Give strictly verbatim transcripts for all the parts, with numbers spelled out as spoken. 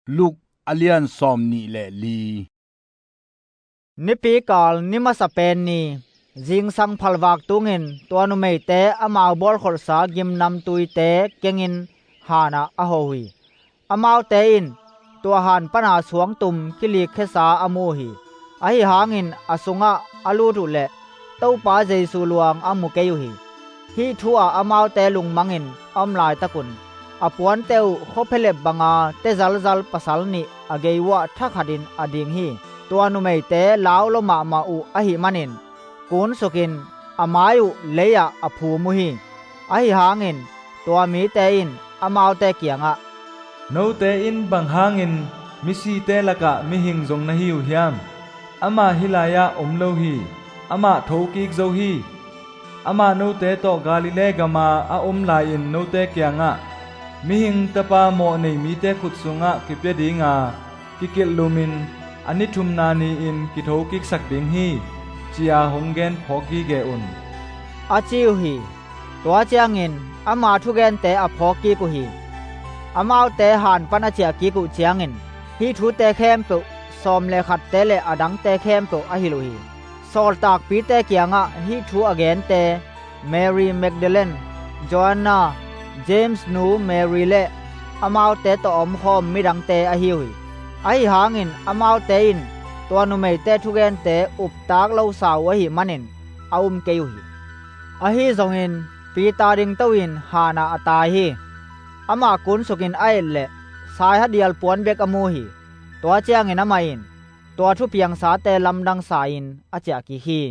Luk a lian sawm nih le li. Nipikal ni masa pen ni, zingsang phalvak tungin tua numeite amau bawlkholhsa gimnamtuite kengin hanah a ho uh hi. Amaute in tua han pana suangtum kilikkhesa a mu uh hi. Ahi hangin a sungah a lut uh leh Topa Jesu luang a mu kei uh hi. Hih thu-ah amaute lungmangin a om laitakun a puante uh khuaphelep banga tezalzal pasal nih a gei uhah thakhatin a ding hi. Tua numeite lau lua mahmah uh ahih manin kunsukin a mai uh lei-ah a phum uh hi. Ahi hangin tua mite in amaute kiangah, "Note in bang hangin misite lakah mihing zong na hi uh hiam? Amah hih lai-ah om lo hi. Amah thokik zo hi. Amah note tawh Galilee gama a om lai-in note kiangah, 'Mihing Tapa mawh nei mite khut sungah kipia dinga, kikilhlumin a ni thumna ni-in kithokiksak ding hi,' ci-a hong gen phawk gige un," a ci uh hi. Tua ciangin ama thugente a phawk kik uh hi. Amaute han pan a ciah kik uh ciangin hih thute khempeuh sawm le khatte le a dangte khempeuh a hilh uh hi. Sawltakpite kiangah hih thu a gente Mary Magdalene, Joanna, James nu Mary le amaute tawh a omkhawm midangte ahi uh hi. Ahi hangin amaute in tua numeite thugente uptak losa uh ahih manin a um kei uh hi. Ahi zongin Peter dingto-in hanah a tai hi. Amah kunsukin a et leh saiha dial puan bek a mu hi. Tua ciangin amah in tua thupiangsate lamdangsa-in a ciah kik hi.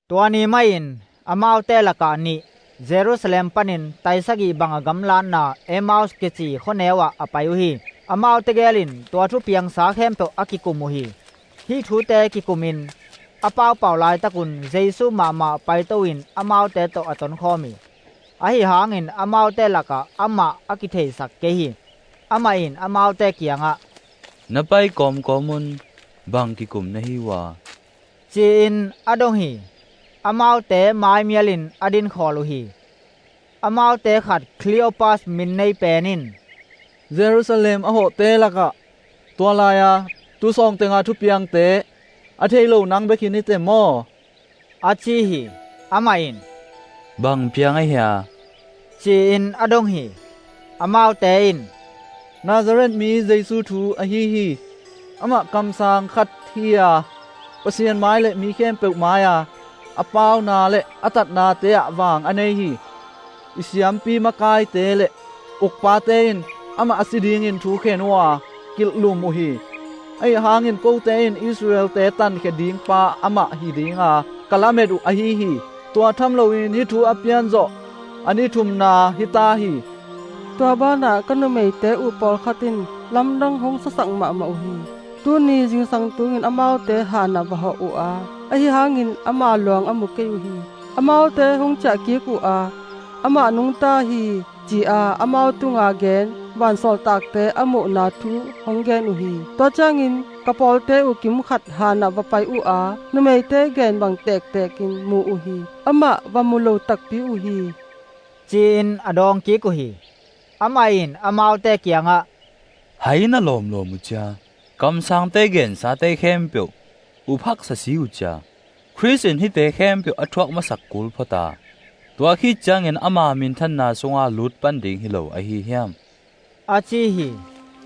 Tua ni mahin amaute lakah nih Jerusalem panin taisagih banga gamlatna Emmaus kici khuaneu-ah a pai uh hi. Amaute gelin tua thupiangsa khempeuh a kikum uh hi. Hih thute kikumin a paupau laitakun Jesu mahmah paito-in amaute tawh a tonkhawm hi. Ahi hangin amaute lakah amah a kitheisak kei hi. Amah in amaute kiangah, "Na pai kawmkawm un, bang kikum na hi uh a?" ci-in a dong hi. Amaute maimialin a dinkhawl uh hi. Amaute khat Cleopas min nei pen in, "Jerusalem a hawhte lakah tua lai-a tu sawngtenga thupiangte a thei lo nang bek hi ni teh maw?" a ci hi. Amah in, "Bang piang ahi a?" ci-in a dong hi. Amaute in, "Nazareth mi Jesu thu ahi hi. Amah kamsang khat hi-a Pasian mai le mi khempeuh mai-a a pauna le a tatnate ah vang a nei hi. I siampi makaite le ukpate in amah a si dingin thu khen uh a, kilhlum uh hi. Ahi hangin kote in Israel-te tankhia dingpa amah hi dinga ka lamet uh ahi hi. Tua tham loin hih thu a pianzawh a ni thumna hita hi. Tua banah ka numeite uh pawlkhat in lamdang hong sasak mahmah uh hi. Tuni zingsang tungin amaute hanah va hawh uh a, ahi hangin ama luang a mu kei uh hi. Amaute hong ciah kik uh a, amah nungta hi, ci-a amau tunga gen vansawltakte a muhna thu hong gen uh hi. Tua ciangin ka pawlte uh kim khat hanah va pai uh a, numeite gen bang tektekin mu uh hi. Amah va mu lo takpi uh hi," ci-in a dawng kik uh hi. Amah in amaute kiangah, "Hai na lawmlawm uh cia. Kamsangte gensate khempeuh uphaksa si uh cia. Khrist in hihte khempeuh a thuak masak kul phota. Tua khit ciangin ama minthanna sunga lut pan ding hi lo ahi hiam?" a ci hi.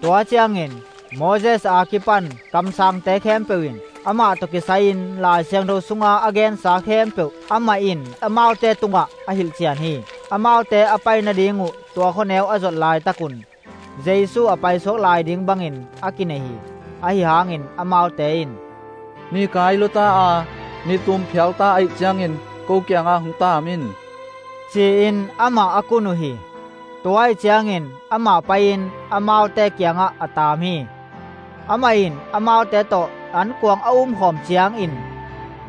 Tua ciangin Moses a kipan kamsangte khempeuh in amah tawh kisai-in Lai Siangtho sunga a gensa khempeuh amah in amaute tungah a hilhcian hi. Amaute a pai nading uh tua khuaneu a zot laitakun Jesu a paisuak lai ding bangin a kinei hi. Ahi hangin amaute in, "Ni kai luta a, ni tum phialta ahih ciangin ko kiangah hong taam in," ci-in amah a kun uh hi. Tua ahih ciangin amah pai-in amaute kiangah a taam hi. Amah in amaute tawh ankuang a umkhawm ciangin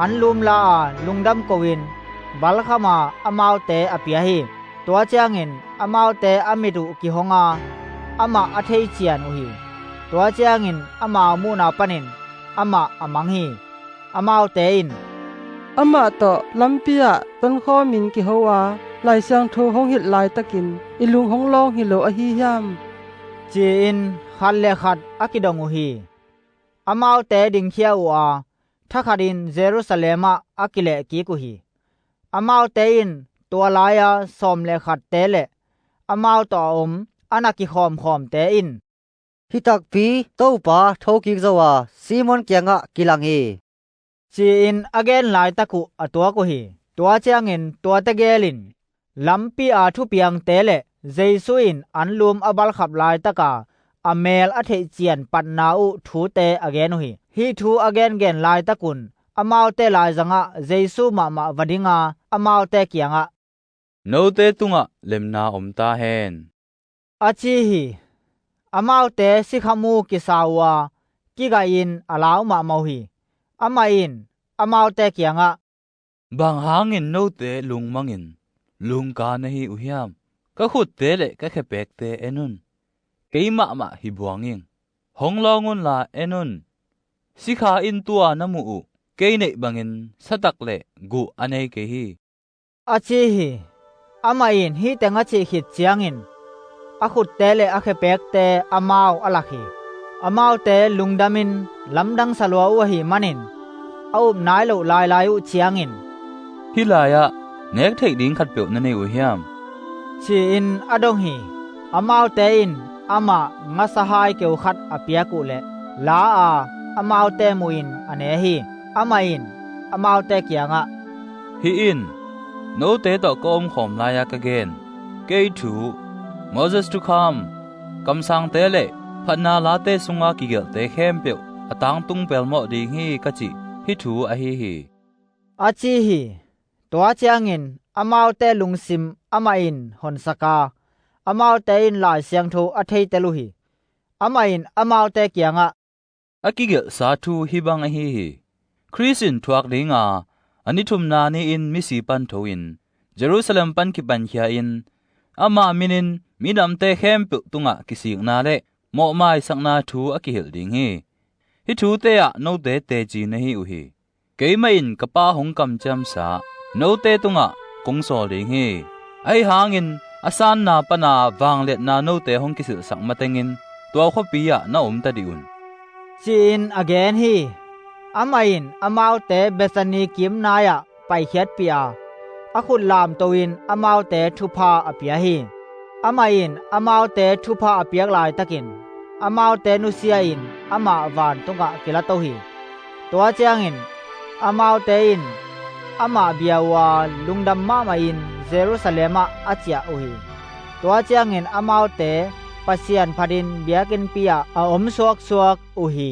anlum la-a lungdam ko-in balkhama amaute a pia hi. Tua ciangin amaute a mit uh kihonga amah a theician uh hi. Tua ciangin ama muhna panin amah a mang hi. Amaute in, "Amah tawh lampi-ah tonkhawmin kiho a, Lai Siangtho hong hilh laitakin i lung hong lawng hi lo ahi hiam?" ci-in khat le khat a kidong uh hi. Amaute dingkhia uh a, thakhatin Jerusalem ah a kilehkik uh hi. Amaute in tua lai-a sawm le khatte le amau tawh a om a na kikhawmkhawmte in, "Hi takpi Topa thokik zo a Simon kiangah kilang hi," ci-in a gen laitak uh a tuak uh hi. Tua ciangin tuate gel in lampi-a thupiangte le Jesu in anlum a balkhap laitaka a meel a theih cian patna uh thute a gen uh hi. Hih thu a gengen laitakun amaute laizangah Jesu mahmah va dinga amaute kiangah, "Note tungah lemna om ta hen," a ci hi. Amaute sikha mu kisa uh a, kigaihin a lau mahmah uh hi. Amah in amaute kiangah, "Bang hangin note lungmangin lungka na hi uh hiam? Ka khutte le ka khepekte en un. Kei mahmah hi buang ing. Hong lawng unla en un. Sikha in tua na muh uh kei neih bangin satak le guh a nei kei hi," a ci hi. Amah in hih teng a cih khit ciangin a khutte le a khepekte amau a lak hi. Amaute lungdamin lamdang sa lua uh ahih manin a up nai loh lailai uh ciangin, "Hih lai-ah nek theih ding khatpeuh na nei uh hiam?" ci-in a dong hi. Amaute in amah ngasahai keu khat a piak uh leh la a, amaute muhin a ne hi. Amah in amaute kiangah, "Hih in note tawh ka omkhawm lai-a ka gen, kei thu, Moses thukham, kamsangte le phatna late sunga kigelhte khempeuh a tangtung pelmawh ding hi ka cih hih thu ahi hi," a ci hi. Tua ciangin amaute lungsim amah in honsak a, amaute in Lai Siangtho a theitel uh hi. Amah in amaute kiangah, "A kigelhsa thu hih bang ahi hi. Khrist in thuak dinga a ni thumna ni-in misi pan tho-in Jerusalem pan kipankhia-in ama minin midamte khempeuh tungah kisikna le mawhmaisakna thu a kihilh ding hi. Hih thute ah note teci na hi uh hi. Keimah in ka Pa hong kamciamsa note tungah kong sawl ding hi. Ahi hangin a sanna pana vangliatna note hong kisilhsak matengin tua khuapi ah na omta dih un," ci-in a gen hi. Amah in amaute Bethany kimnai-ah paikhiatpih a, a khut lamto-in amaute thupha a pia hi. Amah in amaute thupha a piak laitakin amaute nusia-in amah vantungah kilato hi. Tua ciangin amaute in amah bia uh a, lungdam mahmahin Jerusalem ah a ciah uh hi. Tua ciangin amaute Pasian phatin biakinnpi ah a om suaksuak uh hi.